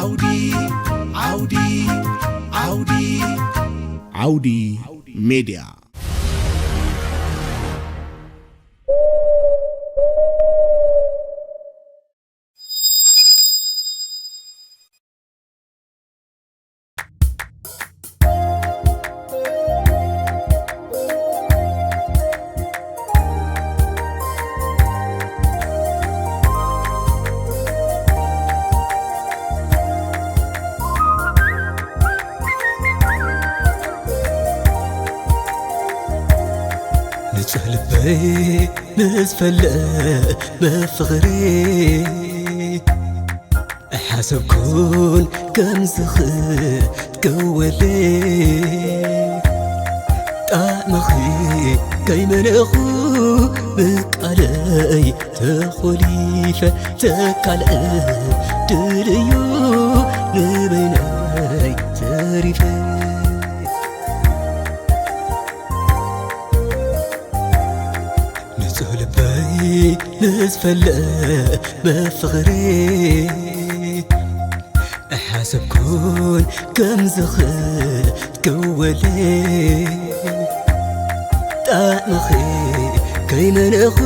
ዓውዲ ዓውዲ ዓውዲ ዓውዲ ሜድያ። ንጹህ ልበይ ምስ ፈለመ ፍቕሪ ኣይሓሰብኩን ከም ዝኽትከወለይ ጣዕምኺ ከይመነኹ ብቃለይ ተኾሊፈ ተካልአ ድልዩ ንበይነይ ተሪፈ ንጹህ ልበይ ምስ ፈለመ ፍቕሪ ኣይሓሰብኩን ከም ዝኽትከወለይ ጣዕምኺ ከይመነኹ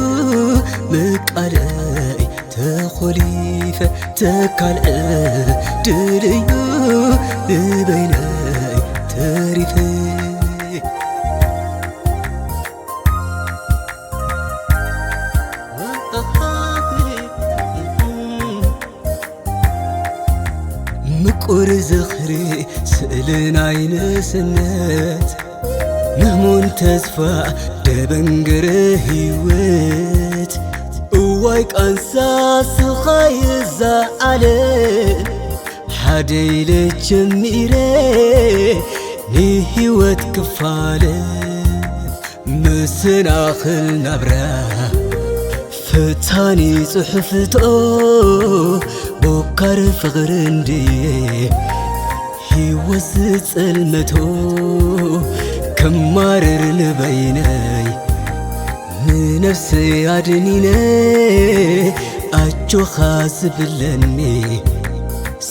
ምቃለይ ተኾሊፈ ተካልአ ድልዩ ንበይነይ ተሪፈ ምቁር ዝኽሪ ስእሊ ናይ ንእስነት ምህሙን ተስፋ ደበንገረ ህይወት እዋይ ቃንሳ ስኻይ እዛ ዓለም ሓደ ኢለ ጀሚረ ንህይወት ክፋለ መሰናኽል ናብራ ፈታኒ ጽሑፍቶ ቦካር ፍቕሪ እንድየ ህይወት ዝጸልመቶ ክማረር ንበይነይ ንነፍሰይ ኣድኒነ ኣጆኻ ዝብለኒ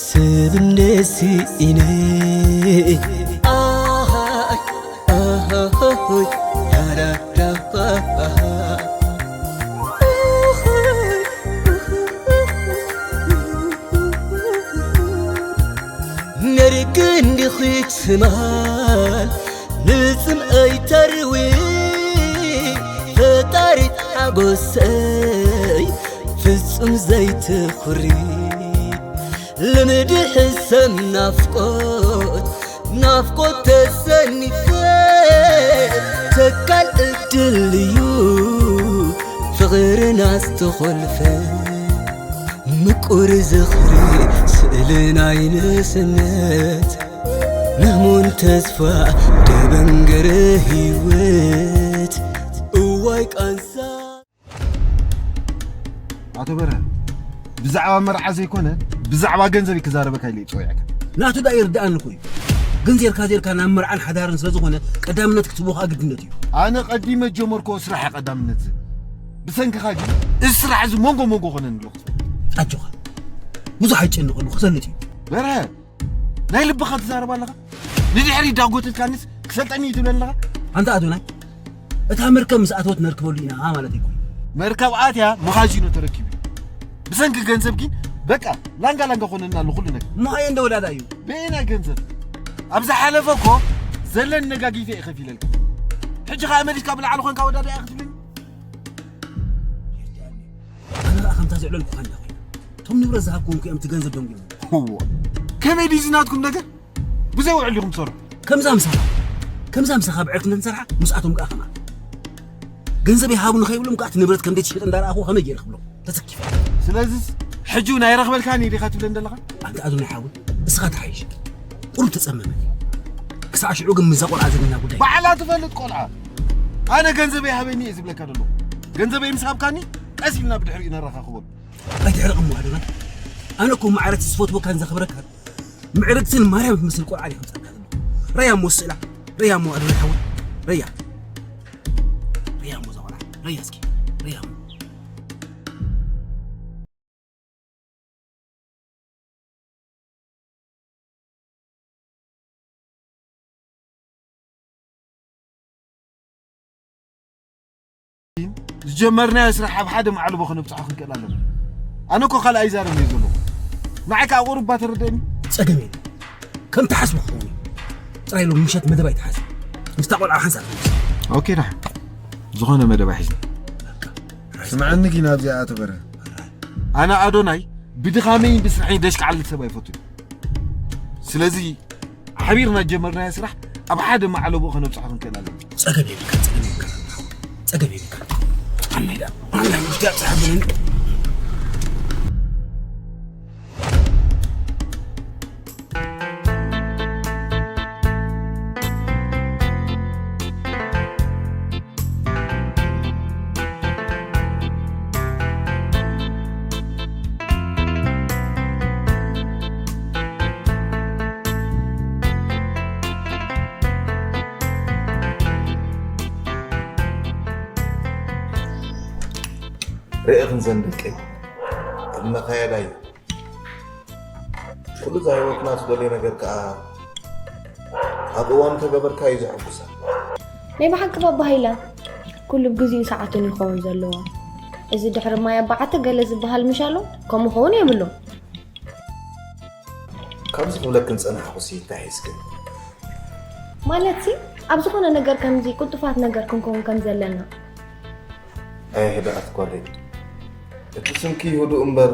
ስብነሲ ኢነ ኣሃይ ኣሃይ ያዳዳሃ ነርክ እንዲኺ ትማል ንጽምኣይ ተርዊ ፈጣሪት ሓጎሰይ ፍጹም ዘይትኹሪ ልምዲ ሕሰም ናፍቆት ናፍቆት ተሰኒፈ ተካል እድል እዩ ፍቕርና ዝተኾልፈ ምቁር ዝኽሪ ስእሊ ናይ ንእስነት ምህሙን ተስፋ ደበንገረ ህይወት እዋይ ቃንሳ ኣቶ በርሀ ብዛዕባ መርዓ ዘይኮነ ብዛዕባ ገንዘብ ክዛረበካ ኢለ ይፅውዕካ። ናቱ ዳ ይርድኣኒ እኮ እዩ። ግን ዜርካ ዜርካ ናብ መርዓን ሓዳርን ስለ ዝኾነ ቀዳምነት ክትቦኻ ግድነት እዩ። ኣነ ቀዲመ ጀመርኮ ስራሕ ቀዳምነት ዝብል ብሰንክኻ ግን እዚ ስራሕ እዚ መንጎ መንጎ ኮነኒ ኣለኹ። ኣጆኻ ብዙሕ ኣይጨንቐሉ ክሰልጥ እዩ። በርሀ ናይ ልብኻ ትዛረብ ኣለኻ። ንድሕሪ ዳጎትልካኒስ ክሰልጠኒ እዩ ትብለኒ ኣለኻ። ኣንታ ኣዶናይ እታ መርከብ ምስ ኣተወት ነርክበሉ ኢና ማለት ኣይኮን። መርከብ ኣትያ መኻዚኖ ተረኪቡ እዩ። ብሰንኪ ገንዘብ ግን በቃ ላንጋ ላንጋ ኮነና ኣሎ ኩሉ ነገር። ማየ እንደ ወዳዳ እዩ። በየናይ ገንዘብ ኣብ ዝሓለፈ እኮ ዘለኒ ነጋጊፈ እየ ከፊለልካ። ሕጂ ኸዓ መሊስካ ብላዕሊ ኮንካ ወዳዳ እያ ክትብለኒ። ኣነ ኸዓ ከምታ ዘዕለልኩኻ እንዳ ኮይና እቶም ንብረት ዝሃብኩም እኮ እዮም እቲ ገንዘብ ደንጉዮም። እዎ ከመይ ድዩ እዚ ናትኩም ነገር? ብዘይ ውዕል ኢኹም ትሰርሑ። ከምዛ ምሳኻ ከምዛ ምሳኻ ብዕርክነት ንሰርሓ ምስኣቶም ከዓ ከማ ገንዘብ ይሃቡ ንኸይብሎም ከዓ እቲ ንብረት ከም ዘይትሸጥ እንዳረኣኹ ከመይ ገይረ ክብሎም ተሰኪፈ። ስለዚስ ሕጂ እውን ኣይረኽበልካን ኢኻ ትብለኒ ዘለኻ? ኣንተ ኣዶናይ ሓወይ እስኻ ተሓይሽ ቁሩብ ተጸመመ። ክሳዕ ሽዑ ግን ምዛ ቆልዓ ዘለና ጉዳይ ባዕላ ትፈልጥ ቆልዓ። ኣነ ገንዘበይ ሃበኒ እየ ዝብለካ ዘለኹ። ገንዘበይ ምስ ሃብካኒ ቀስ ኢልና ብድሕሪኡ ነረኻኽበሉ። ኣይትሕረቕ እሞ ኣዶናይ ኣነ እኮ ማዕረ እቲ ዝፈትወካን ዘኽብረካን ምዕርግትን ማርያም ትመስል ቆልዓ ድየ ከምጻልካ ዘለኹ? ረያ እሞ ስእላ ረያ እሞ ኣዶናይ ሓወይ ረያ ረያ እሞ እዛ ቆልዓ ረያ እስኪ ረያ እሞ ዝጀመርናዮ ስራሕ ኣብ ሓደ ማዕልቦ ከነብፅሖ ክንክእል ኣለና። ኣነ እኮ ካልእ ኣይዛረብን እየ ዘለኹ። ንዓይ ከዓ ቁሩብ እባ ተረደእኒ። ጸገም የለን። ከም ትሓስቦ ክኸውን እዩ። ጥራይ ሎም ምሸት መደብ ኣይትሓዝ። ምስታ ቆልዓ ሓንሳብ። ኦኬ፣ ደሓን። ዝኾነ መደብ ኣይሕዝን። ስምዓኒ ግን ኣብዚኣ ኣቶ በርሀ። ኣነ ኣዶናይ ብድኻመይን ብስርሐይን ደሽካዓልል ሰብ ኣይፈቱን። ስለዚ ሓቢርና ጀመርናዮ ስራሕ ኣብ ሓደ ማዕለቦ ከነብጽሖ ክንክእል ኣለና። ጸገም የብልካ፣ ጸገም የብልካ፣ ጸገም የብልካ። ኣናይ ደኣ፣ ኣናይ ውሽጢ ኣብጽሓ ብለኒ። ርኢኽን ዘን ደቀይ፣ ቅድመ ካየዳ እዩ። ኩሉ እዛ ህይወትና ዝደልዮ ነገር ከኣ ኣብ እዋኑ ተገበርካ እዩ ዘሐጉሳ። ናይ ብሓቂ ባባ ሃይለ፣ ኩሉ ብግዚኡ ሰዓቱን ይኸውን ዘለዎ። እዚ ድሕሪ ማይ ኣባዓተ ገለ ዝበሃል ምሽ ኣሎ፣ ከምኡ ክኸውን የብሉን። ካብዚ ክብለክን ጸናሕኩሲ እንታይ ሒዝክን? ማለትሲ፣ ኣብ ዝኾነ ነገር ከምዚ ቅልጡፋት ነገር ክንከውን ከም ዘለና። ኣይ ህድኣት ጓለይ፣ እቲ ስምኪ ህዱእ እምበር፣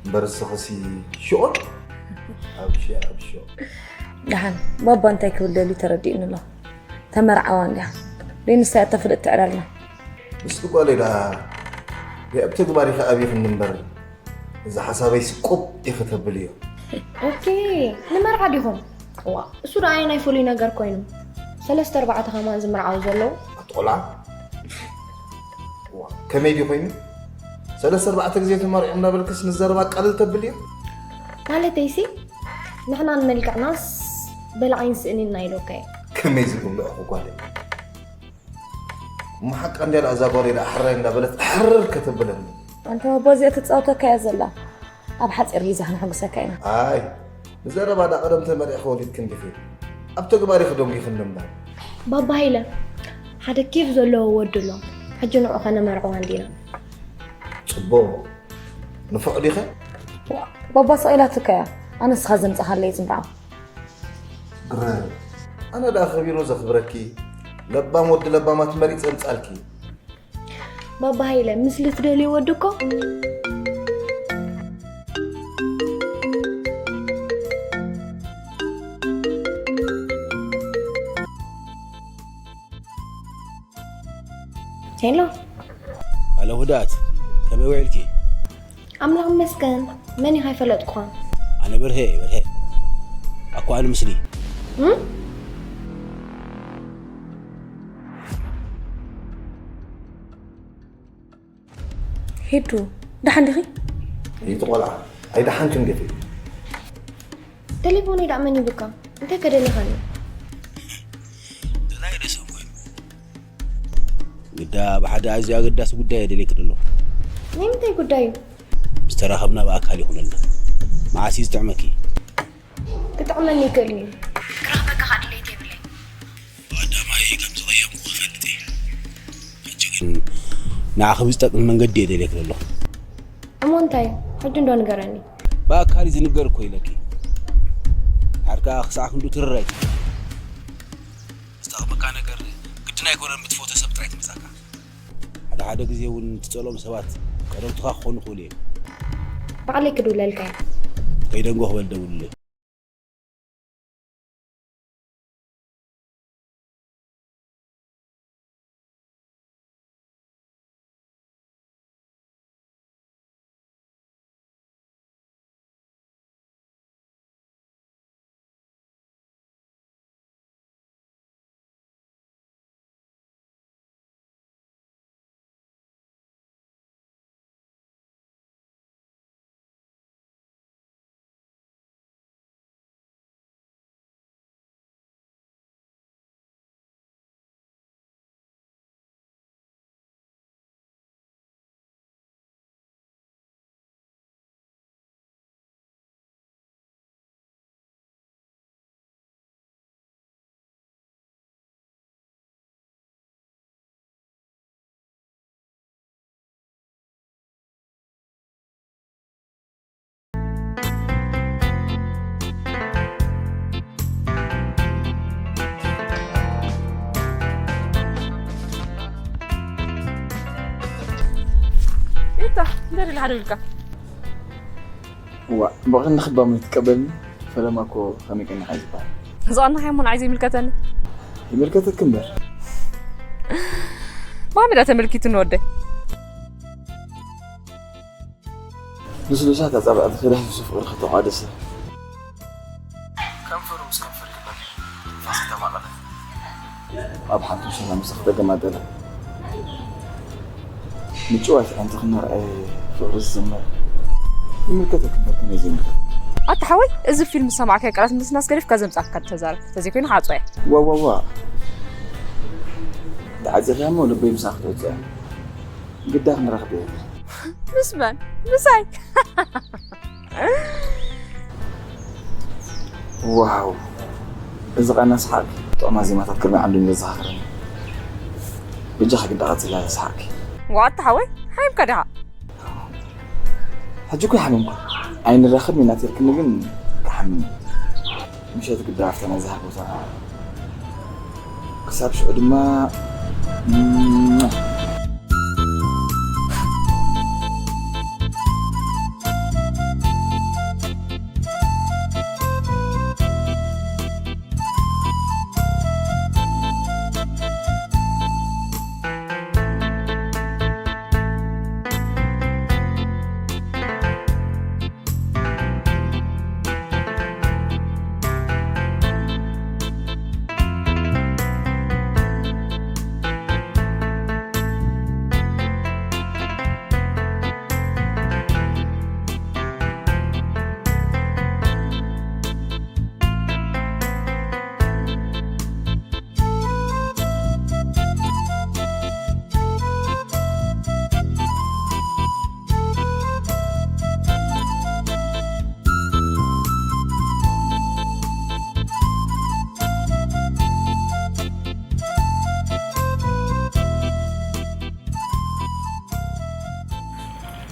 እምበር እስኽሲ ሽኦል ኣብ ሽዕ ኣብ ሽዕ። ደሓን ባባ እንታይ ክብል ደልዩ ተረዲኡኒ ኣሎ። ተመርዓዋ እንዲያ ደይ ንሳ እያ እተፍልጥ ትዕላልና። ምስቲ ጓለይ ደኣ ደይ ኣብ ተግባር ኢኺ ኣብይኽኒ እምበር፣ እዚ ሓሳበይ ስቁብ ኢኺ ተብልዮ። ኦኬ፣ ንመርዓ ዲኹም? ዋ፣ እሱ ደኣ ናይ ፍሉይ ነገር ኮይኑ። ሰለስተ ኣርባዕተ ከማን ዝምርዓው ዘለዉ። ኣቲ ቆልዓ። ዋ፣ ከመይ ድዩ ኮይኑ? ሰለስተ ኣርባዕተ ግዜ ተመርዕዮም እናበልክስ ንዘረባ ኣቃልል ተብልዮ? ማለተይሲ፣ ንሕና ንመልክዕናስ በላዒን ስእኒና ኢሎካ እየ። ከመይ ዝብልዑ ጓለይ? እሞ ሓቃ እንድያ ደኣ እዛ ጓለይ ደኣ ሕራይ እንዳበለት ሕርር ከተብለኒ። ኣንታ ኣቦ እዚኣ ትጻወተካ እያ ዘላ። ኣብ ሓጺር ግዜ ክነሐጉሰካ ኢና። ኣይ፣ ብዘረባ ደኣ ቀደም ተመሪዕኺ ወሊድክን ዲኺ? ኣብ ተግባር ኢኺ ደንጒኽኒ እምበር። ባባ ሃይለ፣ ሓደ ኬፍ ዘለዎ ወዲ ኣሎ። ሕጂ ንዑ ከነመርዕዋ እንዲና። ጽቡቕ። ንፉዕ ዲኸ? ዋ፣ ባባ ስቕ ኢላትካ እያ። ኣነ ንስኻ ዘምጻኻለይ ዝምርዓው። ግረ፣ ኣነ ደኣ ከቢሩ ዘኽብረኪ፣ ለባም ወዲ ለባማት መሪጸ ምጻልኪ። ባባ ሃይለ፣ ምስሊ ትደልዮ ወዲ እኮ። ሄሎ። ኣለ ውዳት፣ ከመይ ውዒልኪ? ኣምላኽ ይመስገን። መን ኢኻ? ኣይፈለጥኩኻን። ኣነ በርሄ፣ በርሄ። ኣኳ ኣነ ምስሊ። እም? ሄዱ፣ ደሓን ዲኺ? ይትቆልዓ፣ ኣይደሓንክን ገፊ። ቴሌፎነይ ደኣ መን ይብካ? እንታይ ከደሊኻኒ? ደላይ ደሰብ ኮይኑ። ግዳ ብሓደ ኣዝዩ ኣገዳሲ ጉዳይ እየ ደልየኪ ደለኹ። ናይ ምንታይ ጉዳይ እዩ? ዝተራኸብና ብኣካል ይኹነልና። መዓስ እዩ ዝጥዕመኪ? ክጥዕመኒ ይኽእል እዩ። ክረኽበካ ከኣ ድሌት የብለይ። ብቐዳማይ ከም ዝቐየምኩ ክፈልጥ እየ። ሕጂ ግን ንዓኺ ብዝጠቅም መንገዲ እየ ደልየኪ ዘለኹ። እሞ እንታይ? ሕጂ እንዶ ንገረኒ። ብኣካል እዩ ዝንገር እኮ ኢለኪ። ሓድካ ክሳዕ ክንዱ ትርር ኣይትበል። ዝጠቕመካ ነገር ግድን ኣይኮነን ብትፈትዎ ሰብ ጥራይ ትመጻካ። ሓደ ሓደ ግዜ እውን ትጸልኦም ሰባት ቀደምትኻ ክኾኑ ይኽእሉ እዮም። ባዕለይ ክድውለልካ እየ። ከይደንጎ ክበል ደውልለይ። ታ፣ እንታይ ኢለ ሓደ ኢልካ? ዋ፣ ብቐንዲ ክባም ትቀበልኒ? ፈለማ እኮ ከመይ ቀኒኻ እዩ ዝበሃል። ዝቐናኻ እሞ ንዓይ ዘይምልከተኒ። ይምልከተክ እምበር። ማሚ ዳ ተመልኪቱ ንወደይ። ልስሉሳት ኣጻብዕቲ ክልሕልሑ ፍቕሪ ከተቋድሰ። ከንፈሩ ምስ ከንፈር ክበል ትንፋስ ክተማቐለ። ኣብ ሓንቲ ሰላም ምስ ክተገማጠለ። ምጭዋት ኣንቲ ክነርኣየ ፍቕሪ ዝዝመር። ይምልከተክ እምበር ከመይ ዘይምልከት? ኣታ ሓወይ፣ እዚ ፊልም ዝሰማዕካዮ ቃላት ምስናስ ገዲፍካ ዘምጻእካ ተዛረብ። ተዘይኮይኑ ክዓጽዋ እየ። ዋ፣ ዋ፣ ዋ። ተዓጺኻ እሞ ልበይ ምሳኽ ክትዕጾ እያ። ግዳ ክንራኸብ እየ። ምስ መን? ምሳይ? ዋው፣ እዚ ቃና ሰሓቂ ጥዑማ ዜማታት ቅድሚ ዓንዱ ዘዘኻኽረኒ። በጃኻ ግዳ ቀጽላ ሰሓቂ። ዋታ ሓወይ፣ ሓይምካ ዲኻ? ሕጂ እኮ ይሓመምኩ። ኣይንራኸብ ኢና ተልክኒ ግን ክሓምም። ምሸት ግዳ ኣብታ ናይዛ ቦታ። ክሳብ ሽዑ ድማ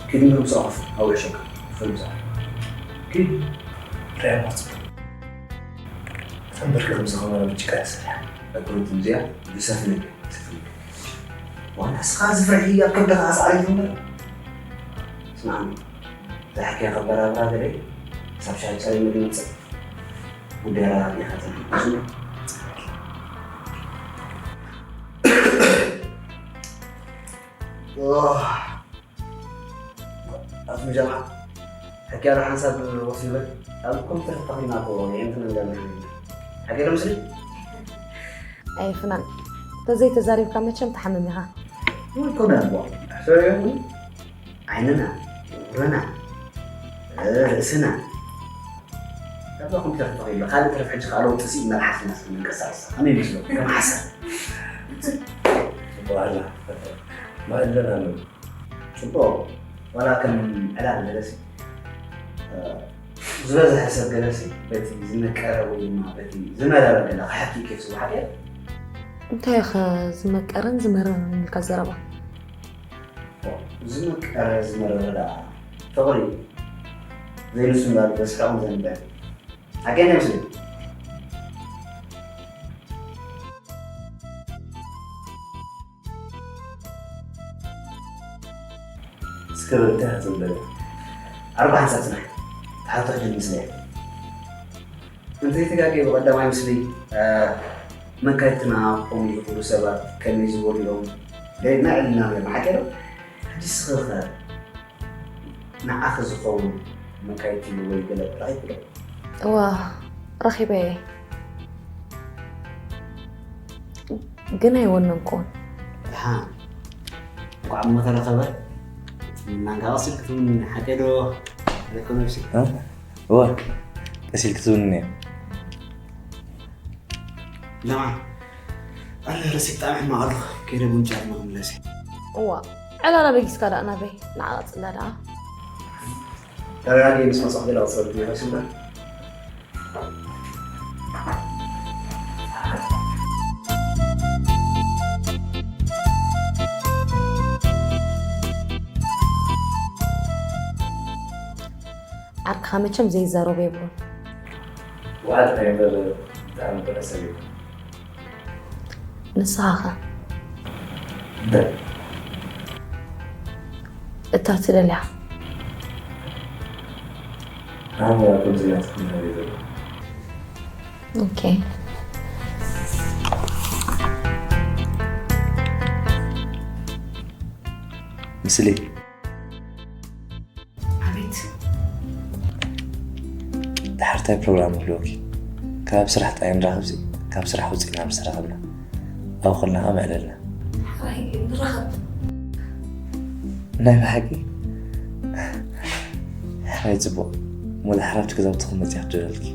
ኪድ ምሳኹፍ ኣውዕሸካ ፍልምሳ ኪድ ርያ ማጽ ተንበርክ ከም ዝኸመረ ብጭቃ ተሰርሐ። እግሩ እዚኣ ብሰፍነግ ሰፍነግ ዋላ እስኻ ዝፍርሒ ኣብ ከብደኻ ኣስዓሪት እምበር ስማዕኒ። ዛሕኪ ከበራብራ ገለ ሳብ ሻይ ጸሪ ምግቢ ምጽእ ጉዳይ ራራ ዲኻ ተንብሱ ኣቱም ጀማዓ ሕክያና ሓንሳብ ወሲበን ኣብ ኮምፒተር ተተኺልና እኮ የእንትን እንዳና ሓቂ ዶ ምስሊ ኣይ ፍናን ተዘይ ተዛሪብካ መቸም ትሓምም ኢኻ ይኮነ እኮ ሕሰብ ዓይንና፣ እግርና፣ ርእስና ካብዛ ኮምፒተር ተተኺሉ ካልእ ተረፍ ሕጂ ካልኦት ጥሲ መልሓስና ስንንቀሳቀስ ከመይ ይመስሎ ከም ሓሳብ ጽቡቕ ኣላ ማእለና ኣለዉ ጽቡቕ ዋላ ከም ዕላል ገለሲ ዝበዝሐ ሰብ ገለሲ በቲ ዝመቀረ ወይ ድማ በቲ ዝመረረ ገለ ክሓቱ ይከፍ ዝወሓደ እንታይ ኸ ዝመቀረን ዝመረረን ኢልካ ዘረባ ዝመቀረ ዝመረረ ደኣ ፍቕሪ ዘይንሱ እምበር በስሕቑም ዘንበ ሓቀኛ ይመስለኒ እስከ እንታይ ክትብል ኣርባ ሓንሳብ ፅናሕ ትሓቶ ሕጂ ምስለ እንተይተጋገ ብቐዳማይ ምስሊ መካይትና ክኾኑ ዝኽእሉ ሰባት ከመይ ዝበሉ እዮም ገይርና ዕልና ነርና ሓቂ ዶ ሕጂ ስኽኸ ንዓኺ ዝኸውን መካይት ኢሉ ወይ ገለ ረኺብኪ ዶ? እዋ ረኺበ እየ ግን ኣይወነንኩን። ደሓን እንኳዕ እሞ ተረኸበ። እናንካ ቀሲል ክትውን ሓቂ ዶ? ለኮ ነብሲ። እዋ ቀሲል ክትውንን እየ። ለማ ኣነ ረሲብ ብጣዕሚ ሕማቕ ኣለኹ ከይደ ቡን ጫት መኽምለሲ እዋ ዕላላ በጊስካ ደኣ ናበይ ንዓቐጽላ ደኣ ተረጋጊ ምስ መጻኹ ገለ ኣውሰድኩ ይመስል ዓርክኻ መቸም ዘይዛረቦ የብሉን። ዋዕል ከይንበል ብጣዕሚ ብርዕ ሰብ እዩ። ንስኻ ኸ? እንታይ? እታ ትደልያ። ኣነ ከምዚ እያ ትኽእል ነገር ዘሎ። ኦኬ። ምስሊ ኣቤት። ድሓር እንታይ ፕሮግራም ይህልወኪ? ካብ ስራሕ ጥራይ ንራኸብሲ፣ ካብ ስራሕ ውፅእና ምስ ተራኸብና ኣብኡ ከለና ከ መዕለልና። ኣይ፣ ንራኸብ። ናይ ብሓቂ ሕራይ ፅቡቕ። እሞ ድሓር ኣብቲ ገዛውትኹም መፂኣ ክደለልኪ።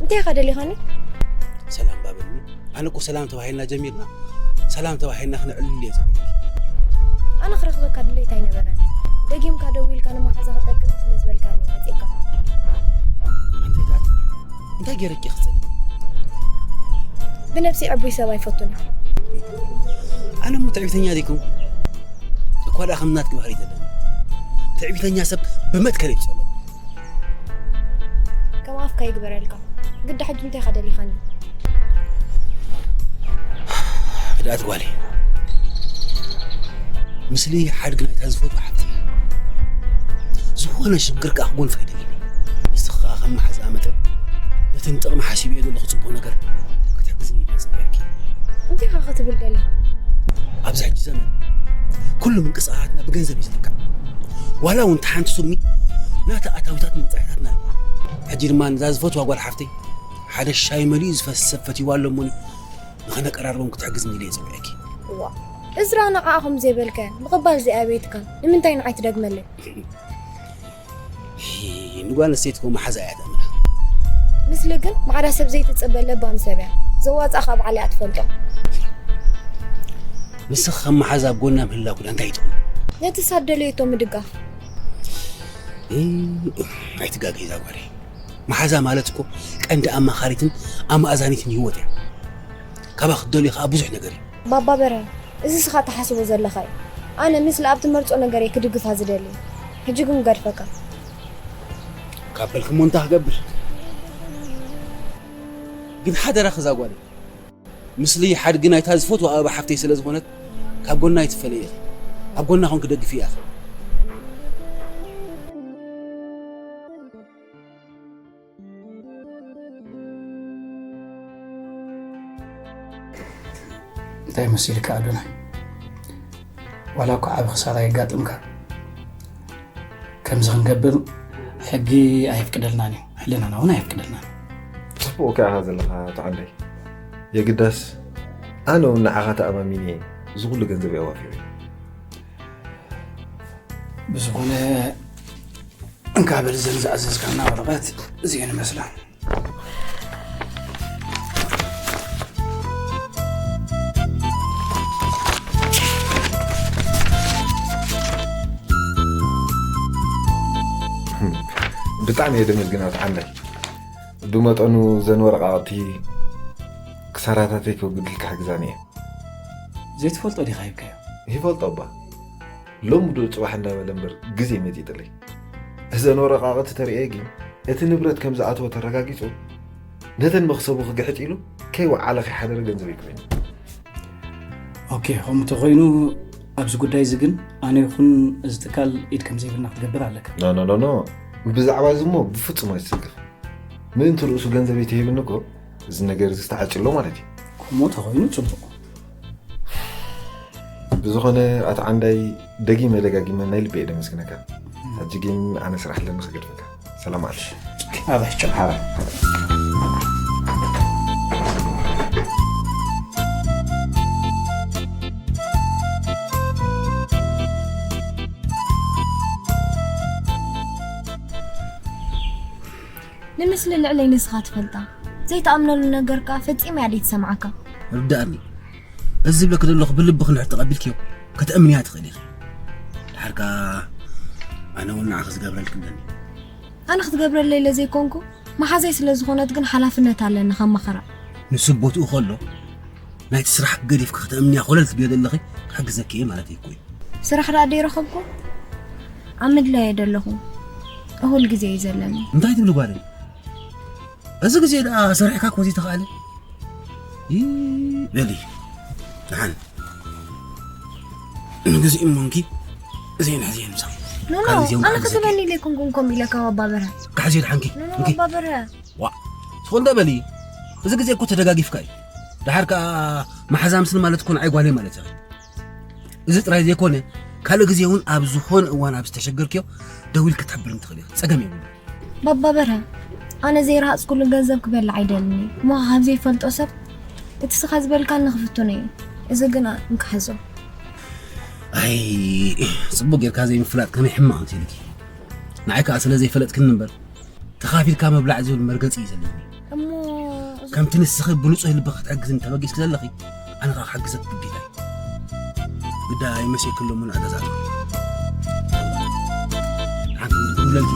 እንታይ ኢኻ ደሊኻኒ? ሰላም ባበልኒ። ኣነ እኮ ሰላም ተባሂልና ጀሚርና ሰላም ተባሂልና ክነዕልል እየ ዝብል። ኣነ ክረኽበካ ድሌት ኣይነበረን። ደጊምካ ደዊልካ ንመሓዛ ክጠቅም ስለ ዝበልካኒ መጺእካ። ኣንተ ዳት እንታይ ገይረኪ ክጽል? ብነብሲ ዕቡይ ሰብ ኣይፈቱን። ኣነ እሞ ትዕቢተኛ ዘይኮንኩ እኳ ደኣ ከም ናትኪ ባህሪ ዘለኒ ትዕቢተኛ ሰብ ብመትከል ይጸሎ። ከም ኣፍካ ይግበረልካ። ግዳ ሕጂ እንታይ ኢኻ ደሊኻኒ? ህድኣት ጓለይ፣ ምስሊ ሓድግ ናይታ ዝፈትዋ ሓብቲ እያ። ዝኾነ ሽግር ከኣ ክጎንፋ ይደሊ። ንስኻ ከም መሓዝኣ መጠን ነቲ ንጥቕሚ ሓሲበዮ ዘለኹ ጽቡቕ ነገር ክትሕግዝኒ እየ ዝጽበየኪ። እንታይ ኢኻ ክትብል ደሊኻ? ኣብዚ ሕጂ ዘመን ኩሉ ምንቅስቓሳትና ብገንዘብ እዩ ዝልካዕ። ዋላ እውን እታ ሓንቲ ሱሚ ናታ ኣታዊታትን ወጻኢታትን ኣለዋ። ሕጂ ድማ ነዛ ዝፈትዋ ጓል ሓፍተይ ሓደ ሻሂ መሊኡ ዝፈስስ ሰብ ፈትይዋ ኣሎ እሞኒ ንኽነቀራርቦም ክትሕግዝኒ ኢለ እየ ጸዊዐኪ። እዋ፣ እዝራ ንዓኣ ከም ዘይበልካያ ምቕባል ዘይኣበየትካን ንምንታይ ንዓይ ትደግመለይ? ንጓል ኣንስተይቲ እኮ መሓዛ እያ ተእምራ። ምስሊ ግን ማዕዳ ሰብ ዘይትጽበ ለባም ሰብ እያ። ዘዋጽኣ ካብ ዓሊ እያ ትፈልጦ። ንስኺ ከም መሓዛ ኣብ ጎና ምህላው ግን እንታይ ይጠቕሙ? ነቲ ሳብ ደለየቶ ምድጋፍ። እ፣ ኣይትጋገይ እዛ ጓለይ። መሓዛ ማለት እኮ ቀንዲ ኣማኻሪትን ኣማእዛኒትን ህይወት እያ። ካባ ክትደልዩ ከዓ ብዙሕ ነገር እዩ። ባባ በርሀ፣ እዚ ስኻ ትሓስቦ ዘለኻ እዩ። ኣነ ምስሊ ኣብ ትመርጾ ነገር እየ ክድግፋ ዝደሊ። ሕጂ ግን ገድፈካ። ካብ በልክሞ እንታይ ክገብር? ግን ሓደራኺ እዛ ጓለይ፣ ምስሊ ሓድጊ ናይታ ዝፈትዋ ኣበባ ሓፍተይ ስለ ዝኾነት ካብ ጎና ኣይትፈለይ ኢኺ። ኣብ ጎና ኮንኪ ደግፍያ ኢኺ። እንታይ መሲልካ ኣዶናይ? ዋላ እኳ ዓቢ ክሳራ የጋጥምካ፣ ከምዚ ክንገብር ሕጊ ኣየፍቅደልናን እዩ፣ ሕልናና እውን ኣየፍቅደልናን። ጽቡቕ እካ ኢኻ ዘለኻ ኣቶ ዓንዳይ። የግዳስ ኣነ እውን ንዓኻ ተኣማሚነ እየ እዚ ኩሉ ገንዘብ ኣዋፊረ። ብዝኾነ እንካ በል እዘን ዝኣዘዝካና ወረቐት እዚአን ይመስላ። ብጣዕሚ እየ ደመስግን ኣቶ ዓንዳይ። ብመጠኑ ዘን ወረቓቕቲ ክሳራታተይ ከውግድልካ ሕግዛኒ እየ። ዘይትፈልጦ ዲኻ ሂብካዮ? ይፈልጦ እባ። ሎሚ ዶ ጽባሕ እንዳበለ እምበር ግዜ መጢጥለይ። እዘን ወረቓቕቲ ተርእየ ግን እቲ ንብረት ከም ዝኣተወ ተረጋጊጹ ነተን መኽሰቡ ክግሕጥ ኢሉ ከይወዓለ ከይሓደረ ገንዘብ ይክፈኒ። ኦኬ፣ ከምኡ ተኾይኑ ኣብዚ ጉዳይ እዚ ግን ኣነ ይኹን እዚ ትካል ኢድ ከም ዘይብልና ክትገብር ኣለካ። ኖ ኖ ኖ ኖ፣ ብዛዕባ እዚ እሞ ብፍጹም ኣይትስከፍ። ምእንቲ ርእሱ ገንዘብ ይትሂብኒ እኮ እዚ ነገር እዚ ዝተዓጭሎ ማለት እዩ። ከምኡ ተኾይኑ ጽቡቕ። ብዝኾነ ኣቶ ዓንዳይ ደጊመ ደጋጊመ ናይ ልበይ ደመስግነካ። ሕጂ ግን ኣነ ስራሕ ኣለኒ ክገድፈካ። ሰላም ኣለ። ኣባይ ቻው። ሓራ። ንምስሊ ልዕለይ ንስኻ ትፈልጣ። ዘይትኣምነሉ ነገር ከኣ ፈጺማ እያ ዘይትሰምዓካ። ርድኣኒ። እዚ ዝብለኪ ዘለኹ ብልብኺ እንድሕር ተቐቢልክዮ፣ ከተእምንያ ትኽእሊ ኢኺ። ድሓር ከኣ ኣነ እውን ንዓኺ ዝገብረልኪ ኣለኒ። ኣነ ክትገብረለይ ኢለ ዘይኮንኩ፣ መሓዛይ ስለ ዝኾነት ግን ሓላፍነት ኣለኒ ከማኽራ። ንሱ ቦትኡ ከሎ፣ ናይቲ ስራሕ ገዲፍኪ ከተእምንያ ኮለል ትብልዮ ዘለኺ፣ ክሕግዘኪ እየ ማለተይ እኮ እዩ። ስራሕ ደኣ ደይረኸብኩ፣ ኣብ ምድላይ እየ ዘለኹ። እኹል ግዜ እዩ ዘለኒ። እንታይ ትብሊ ጓለይ? እዚ ግዜ ደኣ ሰሪሕካ እኮ ዘይተኻእለ። ይ-፣ በሊ፣ ደሓን። ንግዜኡ እሞንኪ ዘይንሕዝዮ ምሳኺ። ኖ፣ ኖ፣ ካልእ ግዜ እውን ኣነ ክሕግዘኪ። ክትበኒ ኢለ ኣይኮንኩን ከምኡ ኢለካ፣ ባባ በርሀ። ክሕዝዮ ደሓንኪ። ኖ፣ ኖ፣ እንኪ። ባባ በርሀ። ዋ፣ ትኾን ዶ በሊ? እዚ ግዜ እኮ ተደጋጊፍካ እዩ። ደሓር ከኣ መሓዛ ምስኒ ማለት እኮ ንዓይ ጓለይ ማለት እዩ። እዚ ጥራይ ዘይኮነ፣ ካልእ ግዜ እውን ኣብ ዝኾነ እዋን ኣብ ዝተሸገርክዮ ደዊልኪ ክትሕብርኒ ትኽእሊ ኢኺ። ጸገም የብሉን። ባባ በርሀ፣ ኣነ ዘይረሃጽኩሉ ገንዘብ ክበልዕ ኣይደልን እየ። እሞ ካብ ዘይፈልጦ ሰብ እቲ ስኻ ዝበልካኒ ክፍትኖ እየ። እዚ ግና እንካ ሕዞ። ኣይ፣ ጽቡቕ ጌርካ ዘይምፍላጥ ከመይ ሕማቕ እንተ ኢልኪ። ንዓይ ከኣ ስለ ዘይፈለጥክኒ እምበር፣ ተኻፊልካ ምብላዕ ዝብል መርገጺ እዩ ዘለኒ። እሞ ከምቲ ንስኺ ብንጹህ ልቢ ክትሕግዝኒ ተበጊስኪ ዘለኺ፣ ኣነ ከኣ ክሕግዘኪ ግዴታ እዩ። ግዳ ኣይመሰልክሎምን ኣገዛእትኹም። ሓንቲ ትብለልኪ።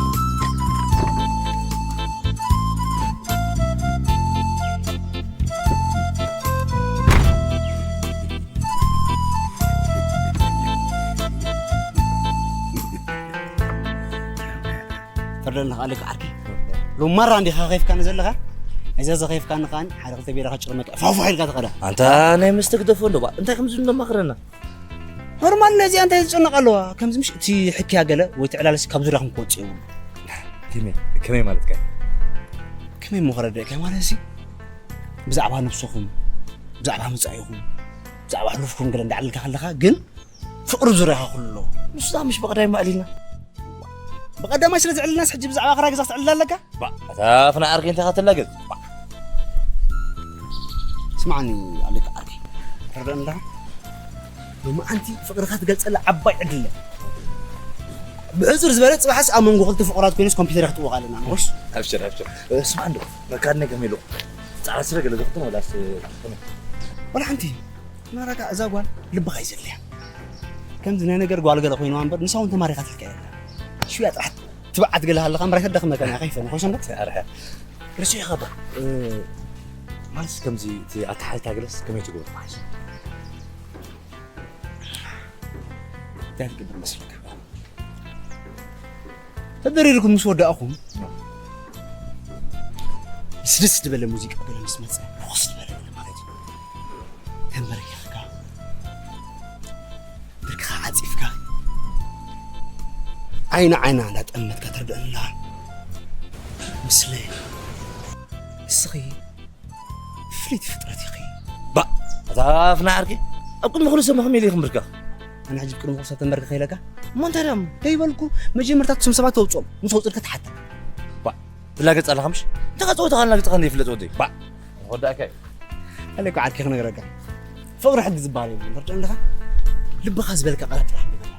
ፈርደን ንኻልክ ዓርኪ። ሎማራ እንዲኻ ከይፍካኒ ዘለኻ? እዛ ዘኸይፍካኒ ኻን ሓደ ክልተ ቢራ ከጭርመካ ፋፋ ኢልካ ትኸዳ። ኣንታ ናይ መስተ ግደፎ እንዶ ባ፣ እንታይ ከም ዝብሉ እንደማኽረና። ኖርማል ነዚኣ እንታይ ዝጨነቕ ኣለዋ? ከምዚ ምሽ እቲ ሕክያ ገለ ወይ ትዕላልሲ ካብ ዙርያኹም ክወጽእ የብሉ። ከመይ፣ ከመይ ማለትካ? ከመይ እሞ ክረድእካ ማለት ሲ? ብዛዕባ ነብስኹም፣ ብዛዕባ መጻኢኹም፣ ብዛዕባ ሕሉፍኩም ገለ እንዳዕለልካ ከለኻ ግን ፍቕሪ ዙርያኻ ኩሉ ኣለዎ። ንሱ ምሽ ብቐዳይ ማእሊና። ብቐዳማይ ስለ ዝዕልልናስ ሕጂ ብዛዕባ ክራይ ገዛ ክትዕልል ኣለካ? ባ፣ እታ ፍና ዓርኪ እንታይ ከተላግጽ? ባ። ስማዕኒ ኣለካ ዓርኪ። ተረዳእኒ ኣለኻ? ሎማዓንቲ ፍቕርኻ ትገልጸላ ዓባይ ዕድል እያ። ብሕጹር ዝበለ ጽባሕስ ኣብ መንጎ ክልተ ፍቑራት ኮይነስ ኮምፒውተር ክትጥውቕ ኣለና። ወሽ? ኣብሽር፣ ኣብሽር። ስማዕ እንዶ፣ መካድነ ከመይ ኢሉ? ጻዕዳ ስረ ገለ ዶ ክትም ወላስ ከመይ? ወላ ሓንቲ። ናራካ እዛ ጓል ልብኻ ይዘልያ። ከምዚ ናይ ነገር ጓል ገለ ኮይንዋ እምበር ንሳ እውን ተማሪኻትልካ እያ። ሽያ ጥራሕ ትብዓት ገለ ሃለኻ እምበር ኣይተዳኽመካን እያ፣ ከይፈነ፣ ኮሽ እንዶ? ኣርሐ። ርሱ ኢኻ ዶ? እ፣ ማለትስ ከምዚ እቲ ኣተሓሕዛ ገለስ ከመይ ትገብሮ መሓዝ? እንታይ ትገብር መስለካ? ተደሪርኩም ምስ ወዳእኹም፣ ደስ ደስ ዝበለ ሙዚቃ ገለ ምስ መጸ፣ ርኹስ ዝበለ ገለ ማለት እዩ። ተንበርኪኽካ፣ ብርክኻ ዓጺፍካ፣ ዓይኒ ዓይና እንዳጠመትካ ትርድእና። ምስለ ንስኺ ፍልይቲ ፍጥረት ኢኺ። ባ፣ እታ ፍና ዓርኪ፣ ኣብ ቅድሚ ኩሉ ሰብ ከመይ ኢለ ክምብርከኽ? ኣነ ሕጂ ኣብ ቅድሚ ኩሉ ሰብ ተንበርክኽ ኢለካ? እሞ እንታይ ደኣ? ከይበልኩ፣ መጀመርታ እቶም ሰባት ተውፅኦም፣ ምስ ወፅልካ ትሓታ። ባ፣ ትላገጽ ኣለኻ ምሽ? እንታይ ጸወታ ካልናግጽኻ ዘይፍለጥ ወደይ? ባ፣ ንወዳእካ እዩ። ኣለኩ ዓርኪ ክነግረካ። ፍቕሪ ሕጊ ዝበሃል የብሉን፣ ትርድኦ ኣለኻ? ልብኻ ዝበልካ ቃላት ጥራሕ ንበል።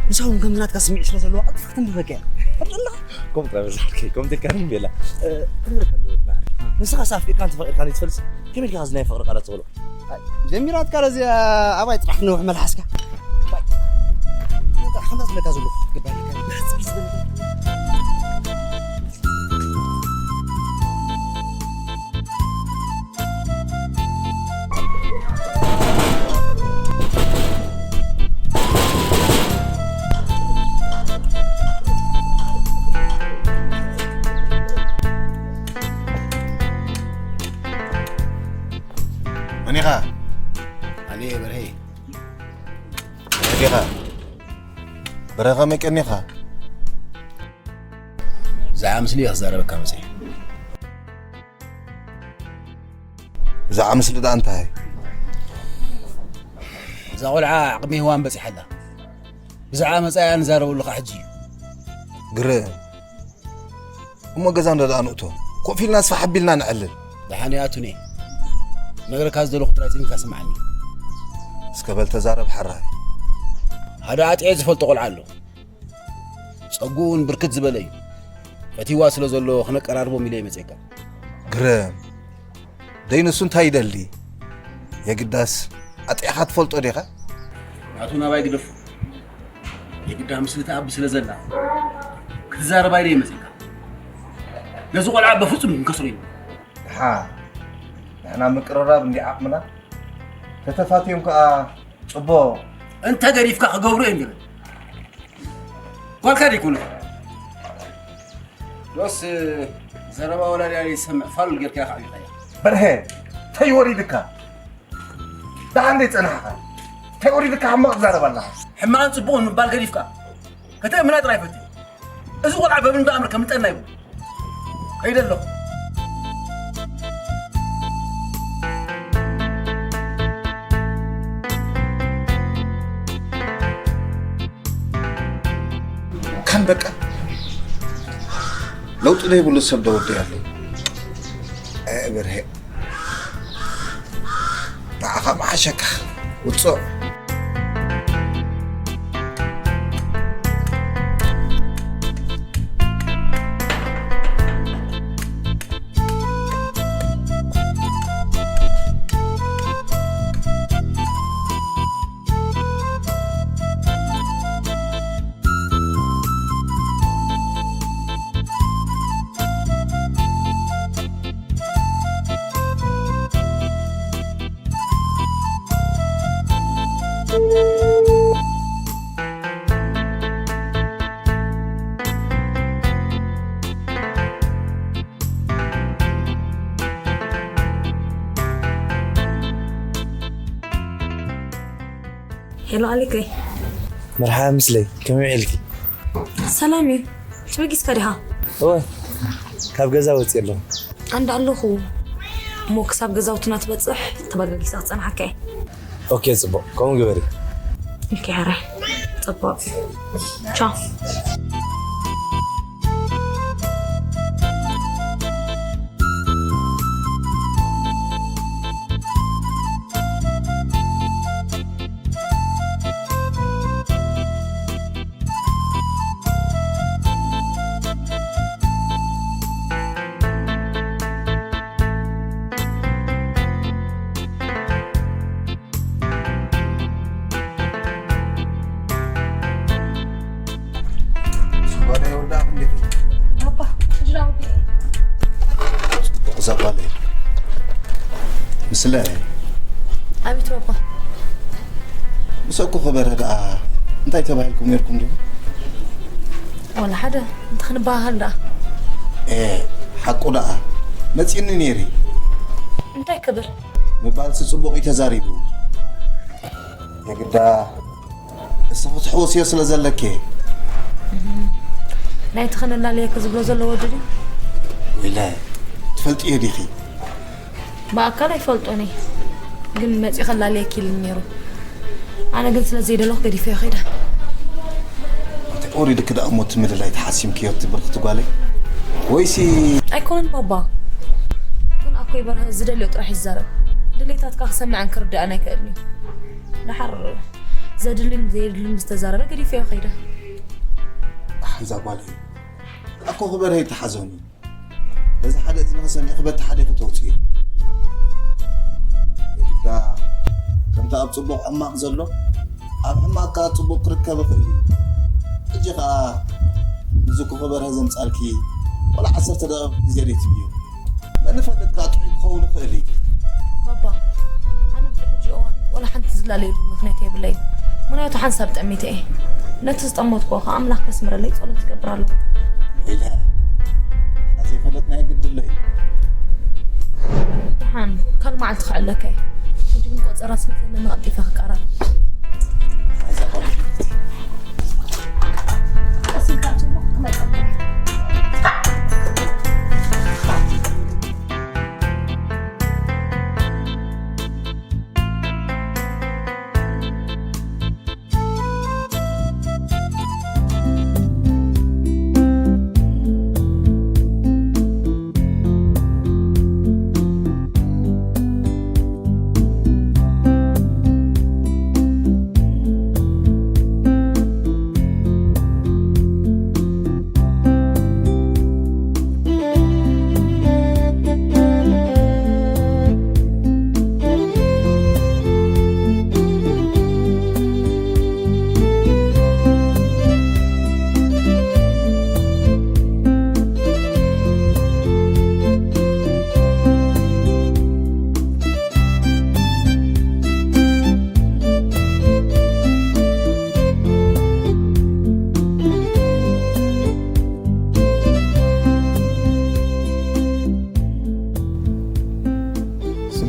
ንሳ እውን ከምዚ ናትካ ስምዒት ስለ ዘለዋ ቀልጢፋ ከተንብበካ እያ። ትርድኦ ኣለኻ? ከምኡ ጥራይ በል ዓርከይ፣ ከምኡ ኢልካ ንቤላ። እ፣ ክንብለካ ኣለዎ፣ ንዓርከይ። ንስኻስ ኣፍቂርካን ተፈቒርካን ዘይትፈልጥስ፣ ከመይ ኢልካ ከምዚ ናይ ፍቕሪ ቃላት ትቕልቦ? ኣይ፣ ጀሚራትካ ለዚኣ ኣባይ ጥራሕ ክነውሕ መልሓስካ። ኣባይ። ጥራሕ ከምዛ ዝብለካ ዘለኹ ክትገብር ኣለካ። ብሕጽር ዝበለ መን ኢኻ? ኣነ እየ በርሄ። በርሄ ዲኻ? በርሄ ከመይ ቀኒኻ? ብዛዕባ ምስሊ እየ ክዛረበካ መፅየ። ብዛዕባ ምስሊ ደኣ እንታይ? እዛ ቆልዓ ዓቕሚ ሄዋን በፂሓ ኣላ። ብዛዕባ መጻኢኣ ንዛረበሉ ኸዓ ሕጂ እዩ። ግርም። እሞ ገዛ እንዶ ደኣ ንእቶ። ኮፍ ኢልና ስፋሕ ኣቢልና ንዕልል። ደሓን እያ ኣቱኔ። ነግረካ ዝደለኹ ጥራይ ጽን ኢልካ ስምዓኒ። እስከ በል ተዛረብ ሓራይ። ሓደ ኣጥዕየ ዝፈልጦ ቆልዓ ኣሎ። ጸጉኡ እውን ብርክት ዝበለ እዩ። እቲ ዋ ስለ ዘሎ ክነቀራርቦም ኢለ ይመፀካ። ግርም። ደይንሱ እንታይ ይደሊ? የግዳስ ኣጥዕኻ ትፈልጦ ዲኻ? ኣቶ ናባይ ግደፉ። የግዳ ምስልቲ ኣቢ ስለ ዘላ ክትዛረባ ኢለ ይመፀካ። ነዚ ቆልዓ በፍጹም ክንከስሮ ኢና። ድሓ ንሕና ምቅርራብ እንዲ ዓቕምና፣ ተተፋትዮም ከኣ ጽቡቕ። እንተ ገዲፍካ ክገብሩ እዮም ዝብል። ጓልካ ደይኮነ። ዶስ ዘረባ ወላዲ ኣይሰምዕ ፋሉል ጌርካ ኢኻ ዓቢኻያ። በርሄ፣ ተይወሪድካ። ደሓን ደይ ጸናሕኻ። ተይወሪድካ ሕማቕ ትዛረብ ኣለኻ። ሕማቕን ጽቡቕን ምባል ገዲፍካ። ከተእምና ጥራይ ፈትዮ። እዚ ቆልዓ በብንዶ ኣምር ከምልጠና ይብሉ። ከይደ ኣለኹ። ካን በቃ ለውጢ ዘይብሉ ሰብ ደወዲ ኣሎ። ኣይ ብርሄ፣ ንዓኻ መሓሸካ ውፅዕ። ሄሎ ኣሊከይ። መርሓባ ምስለይ፣ ከመይ ውዒልኪ? ሰላም እዩ። ተበጊስካ ዲኻ? እወ፣ ካብ ገዛ ወፂእ ኣለኹ። ኣንዳ ኣለኹ እሞ ክሳብ ገዛውትና ትበፅሕ ተበጋጊሳ ክፀንሓካ እየ። ኦኬ፣ ፅቡቕ። ከምኡ ግበሪ። ኦኬ፣ ሕራይ። ፅቡቕ። ቻው። ጓለይ ወዳእኹ እንዴት እዩ? ባባ፣ ሕጂ ዳ ወዲኤ። ጽቡቕ እዛ ጓለይ። ምስለ ኣቤት ባባ። ምስ ኣኮ ኸበረ ደኣ እንታይ ተባሂልኩም ነይርኩም ዲኹም? ዋላ ሓደ፣ እንታይ ክንበሃሃል ደኣ? ኤ፣ ሓቁ ደኣ መጺእኒ ነይሩ። እንታይ ክብል? ምባልሲ ጽቡቕ እዩ ተዛሪቡ። የግዳ እስኺ ትሕውስዮ ስለ ዘለኪ። ናይቲ ክንላለየኪ ዝብሎ ዘሎ ወዲ ድዩ? ኢለ ትፈልጥዮ ዲኺ? ብኣካል ኣይፈልጦን እየ፣ ግን መፂኡ ከላለየኪ ኢሉኒ ነይሩ። ኣነ ግን ስለ ዘይደለኹ ገዲፈዮ ከይደ። እንታይ ወሪድኪ ደኣ እሞ እቲ ምልላይ ተሓሲምክዮ እቲ ብርኽቲ ጓለይ? ወይሲ ኣይኮነን ባባ፣ ግን ኣኮይ በርሀ ዝደልዮ ጥራሕ ይዛረብ። ድሌታትካ ክሰምዐን ክርድኣን ኣይክእልን እዩ። ደሓር ዘድልን ዘየድልን ዝተዛረበ ገዲፈዮ ከይደ። ኣሕ፣ እዛ ጓለይ ኣኮ ክበርሀ ይተሓዞኒ። በዚ ሓደ እዝኒ ከሰሚዕኺ በቲ ሓደ ኢኺ ተውፅእዮ። የግዳ ከምቲ ኣብ ፅቡቕ ሕማቕ ዘሎ፣ ኣብ ሕማቕ ከዓ ፅቡቕ ክርከብ ይኽእል እዩ። ሕጂ ከዓ ንዝኩ ክበርሀ ዘምፃልኪ ዋላ ዓሰርተ ደቂቕ ግዜ ዘይትህብዮ። መን ይፈልጥ ከዓ ጥዑይ ክኸውን ይኽእል እዩ። ባባ፣ ኣነ ኣብዚ ሕጂ እዋን ዋላ ሓንቲ ዝላለየሉ ምኽንያት የብለይን። ምኽንያቱ ሓንሳብ ጠሚተ እየ። ነቲ ዝጠመትኩዎ ከዓ ኣምላኽ ከስምረለይ ጸሎት ዝገብር ኣለኹ። ኢለ፣ ንሕና ዘይፈለጥናዮ ግድለ እዩ። ደሓን፣ ካልእ መዓልቲ ክዕለካ እየ። ሕጂ ግን ቆጸራ ስለ ዘለኒ ቀልጢፈ ክቀራረብ። እዛ ጓል ቀስ ኢልካ ትሞ ክመጸካ እየ።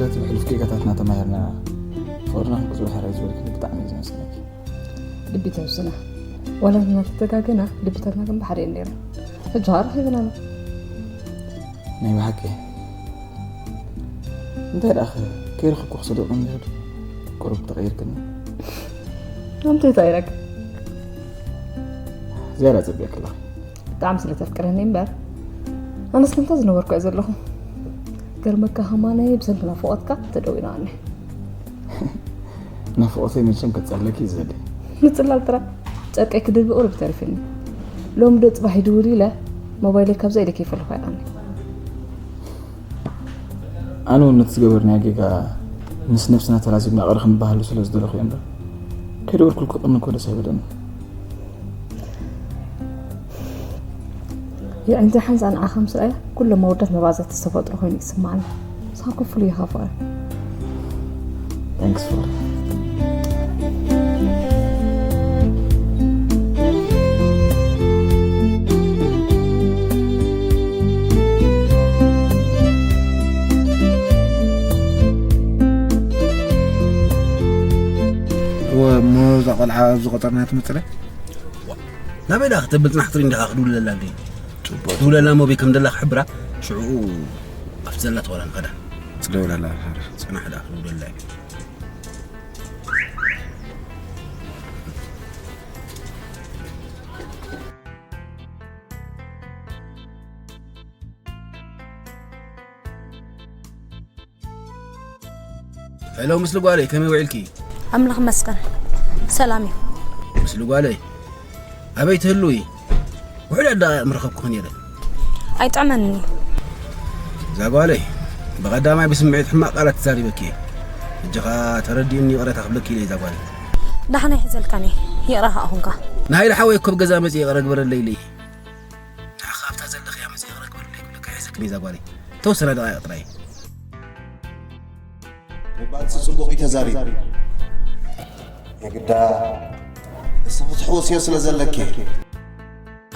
በቲ ብሕሉፍ ጌጋታትና ተማሂርና ፍቕርና ክንቅጽሎ ሕራይ ዝበልክኒ ብጣዕሚ እዩ ዘመስግነኪ። ልቢ ተውስና። ዋላ ንሕና ተተጋገና፣ ልብታትና ግን ብሓደ እየን ነይረን። ሕጂ ኸኣ ረኺብናና። ናይ ብሓቂ። እንታይ ደኣ ኸ ከይረኸብኩ ክሰዶ ቀን ይኸድ? ቁሩብ ተቐይርክኒ። ኣምተይ ተቐይረክ? ዝያዳ ጽብቕኪ ኣለኺ። ብጣዕሚ ስለ ተፍቅረኒ እምበር፣ ኣነስ ከምታ ዝነበርኩ እየ ዘለኹ። ገርመካ ከማነይ ብሰንኪ ናፍቖትካ ተደዊናኒ። ናፍቖተይ መቸም ከጻለኪ እዩ ዝደሊ። ምጽላል ጥራይ ጨርቀይ ክድርቢ ቁሩብ ተሪፍኒ። ሎሚ ዶ ጽባሕ ይድውል ኢለ ሞባይለይ ካብዛ ኢደ ከይፈለኹ ኣይኣኒ። ኣነ እውን ነቲ ዝገበርናዮ ጌጋ ምስ ነብስና ተላዚብና ይቕረ ክንበሃሉ ስለ ዝደለኹ እየ እምበር፣ ከይደወልኩልኪ ቅድሚ እኮ ደስ ኣይበለኒ። የዒንቲ ሓንሳእ ንዓኻ ምስ ረኣየ ኩሎም ኣወዳት መባዛት ዝተፈጥሩ ኮይኑ ይስማዓኒ። ንስኻ እኮ ፍሉይ ኢኻ ፍቕረ። Thanks for እወ፣ እሞ እዛ ቆልዓ ኣብዚ ቆጠርና ትመጽእ? ናበይ ደኣ ክተብል ጽናሕ ትሪ እንዲኻ ክድውለላ እንዲ? ጽቡቕ። ድውለላ እሞ በይ ከም ደላ ክሕብራ፣ ሽዑ ኣብቲ ዘላ ተዋላ ንኸዳ። ጽደውለላ፣ ሓራ። ጽናሕ ደኣ ክድውለላ እዩ። ሄሎ፣ ምስሊ ጓለይ፣ ከመይ ውዒልኪ? ኣምላኽ መስገን፣ ሰላም እዩ። ምስሊ ጓለይ፣ ኣበይ ትህልዊ? ውሑዳት ደቓይቕ ምረኸብኩኺ ነይረ። ኣይጥዕመንን እዩ። እዛ ጓለይ፣ ብቐዳማይ ብስምዒት ሕማቕ ቃላት ተዛሪበኪ እየ። ሕጂ ኸኣ ተረዲእኒ ይቕረታ ክብለኪ ኢለ እዛ ጓለይ። ዳሕና ይሕዘልካኒ፣ ይቕረ ኸኣ ኹንካ። ንሃይለ ሓወይ እኮ ብገዛ መጺኡ ይቕረ ግበረለይ ኢለ እየ። ንዓኻ ኣብታ ዘለኽያ መጺኡ ይቕረ ግበረለይ ክብለካ ይሕዘክኒ እዛ ጓለይ። ተወሰና ደቓይቕ ጥራይ። ንባልሲ ጽቡቕ እዩ ተዛሪቡ። የግዳ ንስኺ ትሕውስዮ ስለ ዘለኪ።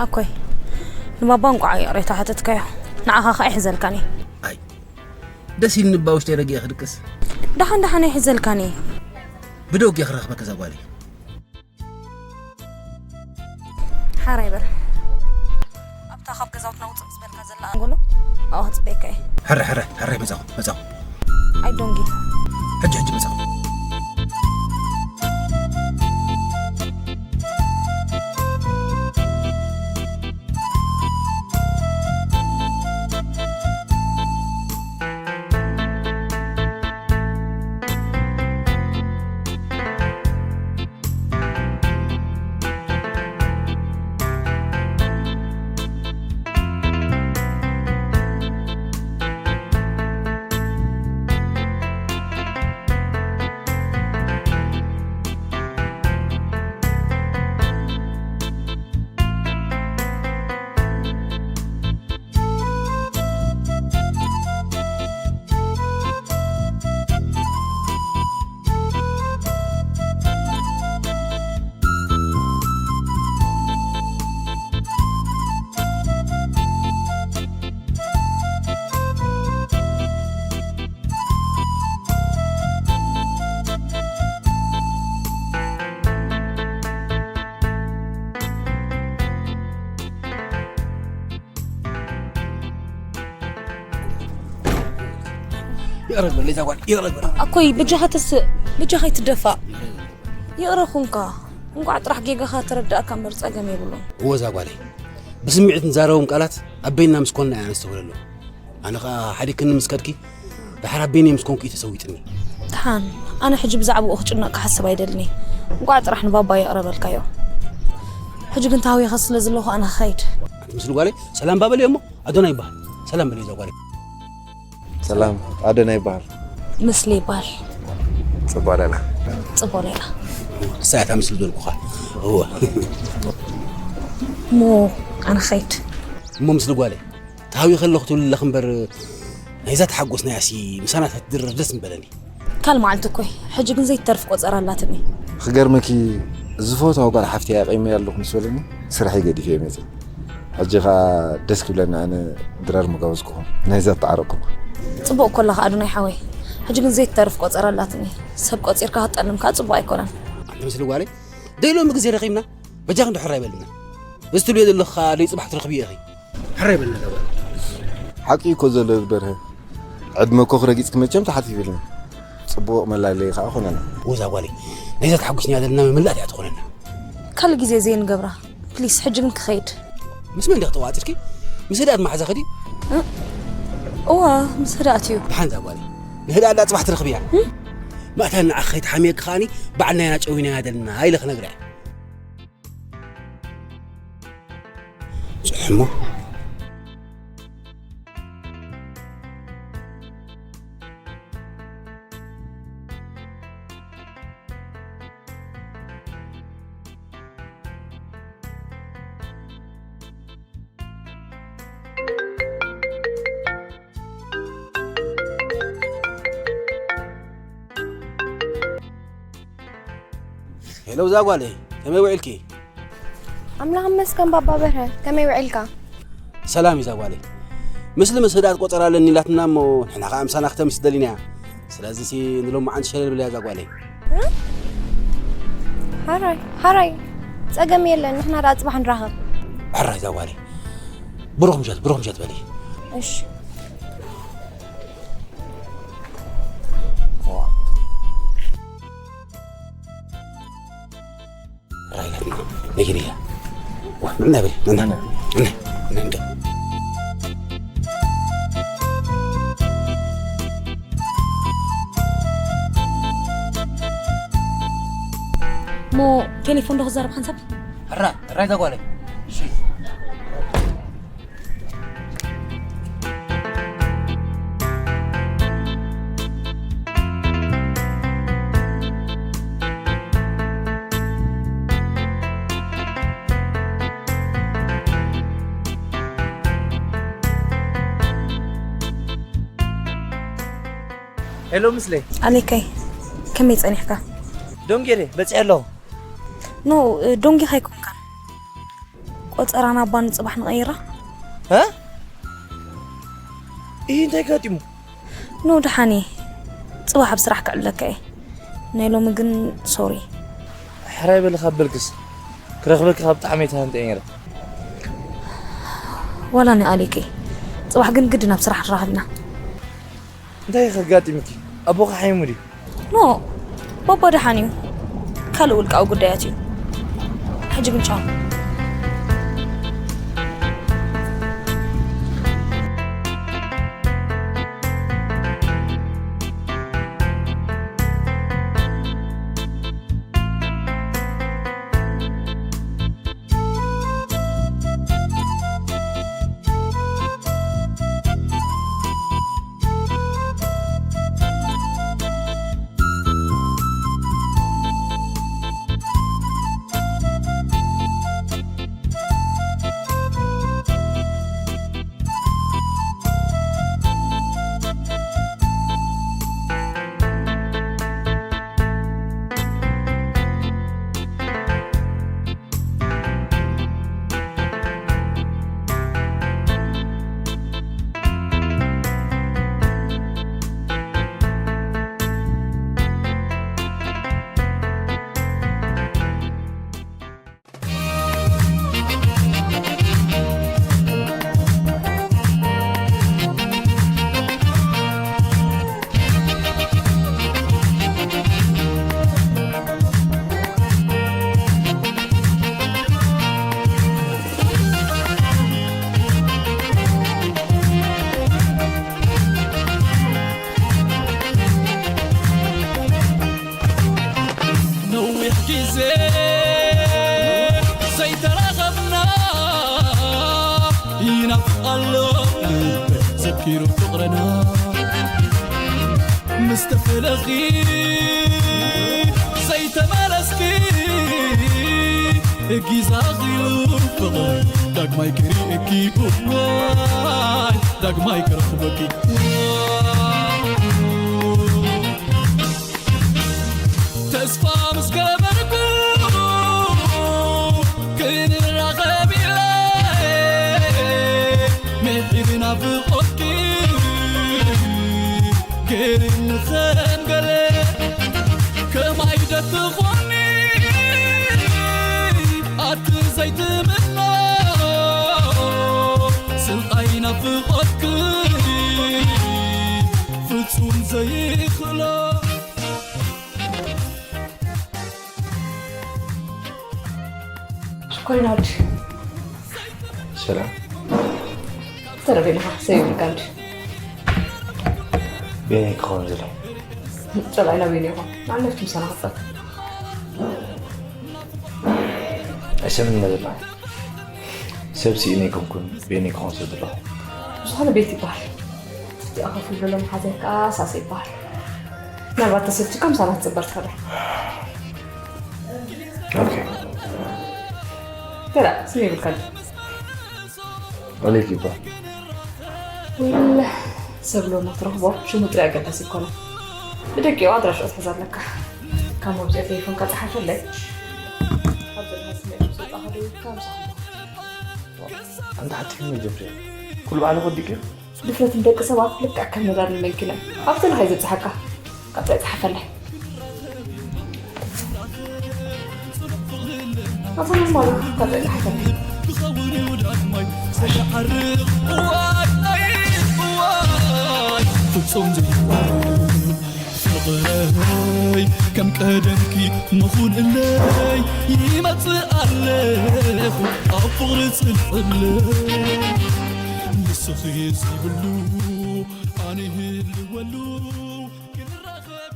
ኣኮይ፣ ንባባ እንቋዕ ይቕሬታ ሓተትካዮ። ንዓኻ ኸኣ ይሕዘልካኒ። ኣይ፣ ደስ ኢልኒ እባ ውሽጠይ ረጊኤ ክድቅስ። ደሓን ደሓን ኣይሕዘልካኒ። ብደውጌ ክረኽበኪ እዛ ጓለይ። ሓራይ በል። ኣብታ ካብ ገዛውትና ውጽእ ምስ በልካ ዘላ ኣንጎሎ ኣብኣ ክጽበየካ እየ። ሕረ፣ ሕረ፣ ሕረ፣ መጻኹ፣ መጻኹ። ኣይ ዶንጊ። ሕጂ፣ ሕጂ መጻኹ። ይቕረ ግበረለይ እዛ ጓል፣ ይቕረ ግበረለይ። ኣኮይ፣ በጃኻ ተስእ፣ በጃኻ ኣይትደፋእ። ይቕረ ኹንካ። እንቋዕ ጥራሕ ጌጋኻ ተረዳእካ እምበር ጸገም የብሉን። እወ እዛ ጓለይ፣ ብስምዒት ንዛረቦም ቃላት ኣብ በይንና ምስ ኮንና ኢና ነስተውዕለሎም። ኣነ ኸኣ ሓዲግክኒ ምስ ከድኪ፣ ድሓር ኣብ በይነይ ምስ ኮንኩ እዩ ተሰዊጥኒ። ደሓን፣ ኣነ ሕጂ ብዛዕባኡ ክጭነቕ ክሓስብ ኣይደልን እየ። እንቋዕ ጥራሕ ንባባ ይቕረ በልካዮ። ሕጂ ግን ተሃዊኸ ስለ ዘለኹ ኣነ ክኸይድ። ኣንቲ ምስሊ ጓለይ፣ ሰላም እባ በልዮ እሞ፣ ኣዶናይ ይበሃል። ሰላም በልዮ እዛ ጓለይ። ሰላም፣ ኣዶናይ ይበሃል። ምስሊ ይበሃል። ጽቡቕ ሌላ። ጽቡቕ ሌላ። ክሳዕ እታ ምስሊ ዝበልኩኻ። እወ። እሞ ኣነ ክኸይድ። እሞ ምስሊ ጓለይ፣ ተሃዊኸ ኣለኹ ትብል ኣለኺ እምበር፣ ናይዛ ተሓጎስናያሲ ምሳና ተትድረር ደስ ምበለኒ። ካል መዓልቲ እኮ እዩ። ሕጂ ግን ዘይትተርፍ ቆጸራ ኣላትኒ። ክገርመኪ፣ ዝፈትዋ ጓል ሓፍተይ ኣቕይመያ ኣለኹ ምስ በለኒ፣ ስርሐይ ገዲፈ እየ መጺአ። ሕጂ ኸኣ ደስ ክብለኒ ኣነ ድራር ምጋበዝኩኹም። ናይዛ ተዓረቕኩም። ጽቡቕ እኮ ኣለኻ ኣዶናይ ሓወይ። ሕጂ ግን ዘይትተርፍ ቆጸራ ኣላትኒ። ሰብ ቆጺርካ ክትጠልም ከኣ ጽቡቕ ኣይኮነን። ኣንቲ ምስሊ ጓለይ፣ ደይ ሎሚ ግዜ ረኺብና፣ በጃኺ እንዶ ሕራይ በልና። እዚ ትብልዮ ዘለኻ ደይ ጽባሕ ትረኽብዮ ኢኺ። ሕራይ በልና እዛ ጓል። ሓቂ እኮ ዘሎ በርሀ። ዕድመ እኮ ክረጊጽኪ መቸም ተሓቲትልና። ጽቡቕ መላለዪ ከኣ ኮነና። ወዛ ጓለይ፣ ነዛ ተሓጒስና ዘለና መመላእታ እያ ትኾነና። ካልእ ግዜ ዘይንገብራ። ፕሊስ፣ ሕጂ ግን ክኸይድ። ምስ መን ዲኺ ተዋጢርኪ? ምስ ህድኣት መሓዛኺ ድዩ? እ-፣ እዋ፣ ምስ ህድኣት እዩ። ደሓን እዛ ጓለይ። ንህድኣት ደኣ ጽባሕ ትረኽብያ። እም? መእታ ንዓኺ ከይተሓምየኪ ከኣኒ፣ ባዕልናና ጨዊናያ ዘለና ኢለ ክነግራ እየ። ጽሑ እሞ። ሄሎ፣ እዛ ጓለይ፣ ከመይ ውዒልኪ? ኣምላኽ ይመስገን ባባ በርሀ፣ ከመይ ውዒልካ? ሰላም እዩ እዛ ጓለይ። ምስሊ ምስ ህድኣት ቆጸራ ኣለኒ ኢላትና እሞ፣ ንሕና ኸኣ ምሳና ክተምሲ ደሊና እያ። ስለዚሲ ንሎማዓንቲ ሸለል ብለያ እዛ ጓለይ። እ? ሓራይ፣ ሓራይ፣ ጸገም የለን፣ ንሕና ደኣ ጽባሕ ንራኸብ። ሕራይ እዛ ጓለይ። ብሩኽ ምሸት፣ ብሩኽ ምሸት በሊ። እሺ። ራይላትና ነጊርያ። ዋ፣ ንዕና በሊ፣ ንዕና፣ ንዕና፣ ንዕና። እሞ ቴሌፎን ዶ ክዛረብ ሓንሳብ? ሕራ፣ ሕራ እዛ ጓለይ። እሺ። ሄሎ ምስሌ። ኣሌከይ፣ ከመይ ጸኒሕካ? ዶንጌሬ፣ በጺሐ ኣለኹ። ኖ፣ ዶንጌኻ ኣይኮንካን። ቆጸራ ናባ ንጽባሕ ንቐይራ? እ? ኢሂ፣ እንታይ ኣጋጢሙ? ኖ፣ ደሓን እየ። ጽባሕ ኣብ ስራሕ ክዕብለካ እየ። ናይ ሎሚ ግን ሶሪ። ሕራይ በሊ ካብ በልክስ፣ ክረኽበኪ ካብ ብጣዕሚ እየ ተሃንጥየ ነይረ። ዋላ ንኣሌከይ፣ ጽባሕ ግን ግድን ኣብ ስራሕ ንራኸብ ኢና። እንታይ እዩ ከጋጢምኪ? ኣቦኺ ሓሚሙ ድዩ? ኖ፣ ባባ ደሓን እዩ። ካልእ ውልቃዊ ጉዳያት እዩ። ሕጂ ግን ቻው። ነዊሕ ግዜ ዘይተራኸብና፣ ይናፍቕ ኣሎ ልበይ ዘኪሩ ፍቕርና። ምስ ተፈለኺ ዘይተመለስኪ፣ ጊዛ ኣኺሉ ፍቕረይ ዳግማይ ክርእየኪ፣ እዋይ ዳግማይ ክረኽበኪ። ተስፋ ምስ ገበርኩ ክንራኸብ ኢለ፣ ምሒር ናፍቖትኪ ግን ከም ገለ ከማይ ደትኾኒ ኣቲ ዘይትምኖ ስቓይ ናፍቖትኪ ፍጹም ዘይኽእሎ። ሽኮሪና ወዲ ሰላም ተረፌ ኣለኻ ሰብ ይብልካ እንዲ ቤኒ ክኸውን ዝለ ጸላኢና ቤኒ ኢኻ ንዓለፍቲ ምሳና ክፈት ኣይሰምን መዘማ ሰብ ስኢነ ኣይኮንኩን ቤኒ ክኸውን ሰብ ዘለኹ ዝኾነ ቤት ይበሃል እቲኣ ኮፍ ይብሎ መሓዘ ከዓ ሳሰ ይበሃል ምናልባት ተሰልችካ ምሳና ትፅበር ትኸዳ ኦኬ ገላ ስም ይብልካ ኦሌክ ይባል ውል ሰብ ሎማ ትረኽቦ ሽሙ ጥራይ ኣገዳሲ ይኮነ ብደቂቑ ኣድራሽኡ ትሕዝ ኣለካ ካብ መብፅኦ ቴሌፎንካ ፀሓፈለይ ካብ ዘለካ ስሜት ውፅእ ጣኸዶ ካብ ኣንተ ሓትሕመ ጀፍሪ ኩሉ ባዕሉ ወዲቅዮ ድፍረት ንደቂ ሰባት ልክዕ ከም ነዳዲ መኪና ኣብ ዘለካ እዩ ዘብፅሓካ ቀፃይ ፀሓፈለይ ኣቶ ኖርማል ቀፃይ ፀሓፈለይ ክኸውን እዩ ዳግማይ ሳይዓርቕ እዋይ እዋይ ፍጹም ዘይዋረድ ፍቕረይ ከም ቀደምኪ ምኹንለይ ይመጽእ ኣለኹ ኣብ ፍቕሪ ጽንዕለይ ንስኺ ዘይብሉ ኣነ ይህልወሉ ክንራኸብ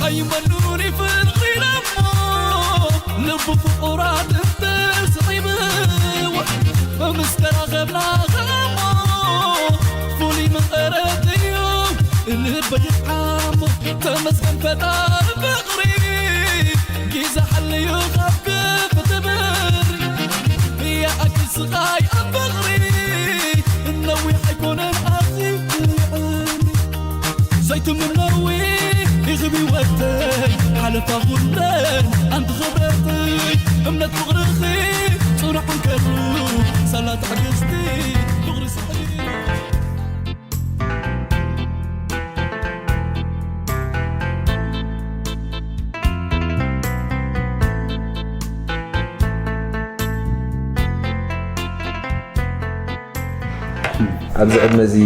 ኣይመኑን ይፍርሒና እሞ ልቡ ፍቑራት እንተስዒብዎ ምስ ተራኸብና ኸሞ ፍሉይ መቐረት እዩ ልበይ ይጥዓሞ ተመስገን ፈጣሪ ፍቕሪ ግዜ ሓልዩ ካብ ክፍትብር ያኣኪ ስቓይ ኣብ ፍቕሪ ነዊሕ ኣይኮነን ኣዝዩ ይዕኒ ዘይትምነዊ ኢኽብ ህይወተይ ሓለፋ ኩለን ኣንቲ ኽብረተይ እምነት ፍቕርኺ ጽኑዕ እንከሉ ሳላ ትዕግስቲ ፍቕሪ ስሕሪ ኣብዚ ዕድመ እዚ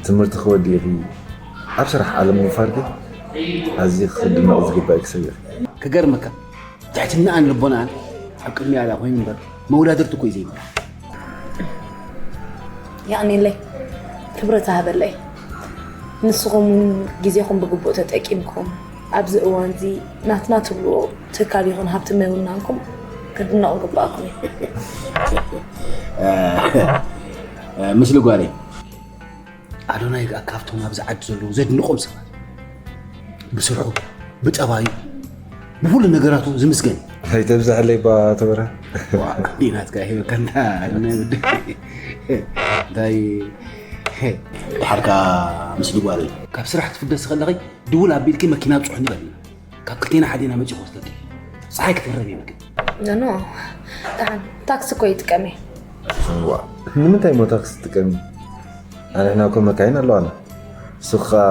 ትምህርቲ ክወዲ ኢኺ ኣብ ስራሕ ዓለም ምውፋርኪ ኣዝዩ ክድነቕ ዝግባእ ክሰብ ኢኺ። ክገርመካ ትሕትናኣን ልቦናኣን ኣብ ቅድሚኣ ዳ ኮይኑ እምበር መውዳድርቲ እኮ እዩ ዘይብላ። የቕንየለይ ክብረት ይሃበለይ ንስኹም እውን ግዜኹም ብግቡእ ተጠቂምኩም ኣብዚ እዋን እዚ ናትና ትብልዎ ትካል ይኹን ሃብቲ ምውናንኩም ክድነቑ ግባእኩም እዩ ምስሊ ጓለይ ኣዶናይ ከዓ ካብቶም ኣብዚ ዓዲ ዘለዉ ዘድንቖም ሰባት እዩ። ብስርሑ ብጠባዩ ብኩሉ ነገራቱ ዝምስገን እዩ። ኣይተብዝሐለይ እባ ኣቶ ብርሃን። ዋ እንዲህ ናትካ ይህበካ እንዳ ናይ ውድ እንታይ ድሓርካ ምስ ድጓል ካብ ስራሕ ክትፍደስ ከለኺ ድውል ኣቢልኪ መኪና ብፅሑኒ በልና ካብ ክልቴና ሓዲና መፂ ክወስደኪ ፀሓይ ክትበረድ የብልክን ኖ ኖ ደሓን ታክሲ እኮ ይጥቀም እየ ዋ ንምንታይ እሞ ታክሲ ትጥቀሚ ኣንሕና እኮ መካይን ኣለዋና ንስኺ ኸዓ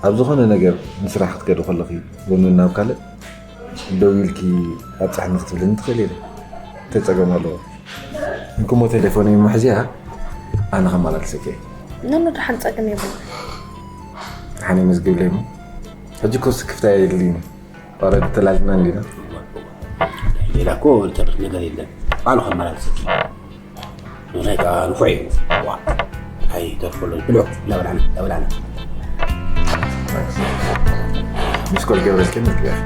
ኣብ ዝኾነ ነገር ንስራሕ ክትከዲ ከለኺ ጎኒ ናብ ካልእ ደው ኢልኪ ኣብፅሕኒ ክትብልኒ ትኽእሊ ኢኺ እንታይ ፀገም ኣለዎ እንክሞ ቴሌፎነይ ምሕዝያ ኣነ ከመላልሰኪ እየ ኖ ኖ ደሓን ፀገም የብሉን ደሓን የመዝግብለይ እሞ ሕጂ እኮ ስክፍታ የድልይኒ ባረድ ተላልና እንዲና። ሌላ እኮ ተርፍ ነገር የለን። ባሉ ከመላለሰት ናይ ካ ንፉዕ እዩ። ዋ ኣይ ተርፎሎ ብሎ ለበላና ለበላና ሚስኮል ገብረልኪ ምክያፍ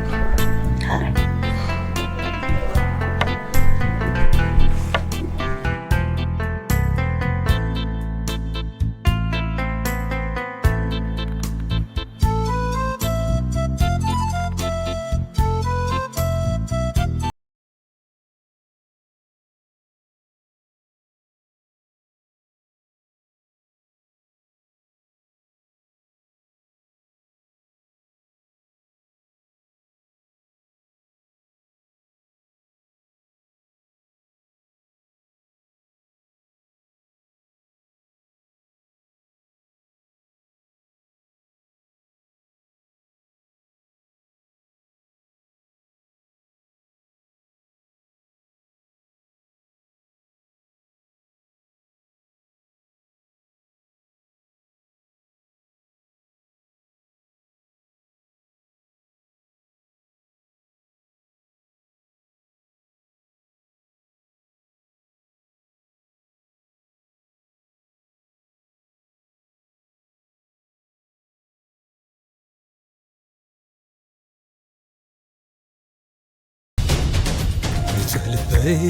ንጹህ ልበይ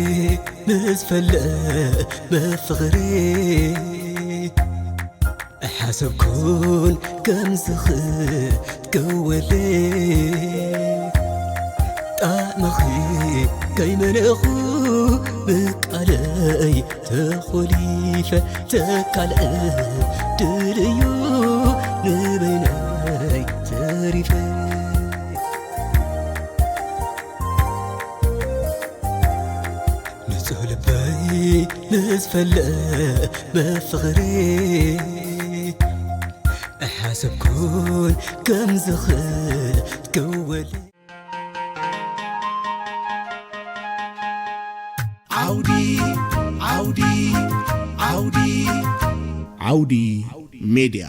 ምስ ፈለመ ፍቕሪ ሓሰብኩን ከም ዝኽትከወለይ ጣዕምኺ ከይመነኹ ብቃለይ ተኾሊፈ ተካልእ ድልዩ ንበይነይ ተሪፈ ንጹህ ልበይ ምስ ፈለመ ፍቕሪ ሓሰብኩን ከም ዝኽትከወል ዓውዲ ዓውዲ ዓውዲ ዓውዲ ሜድያ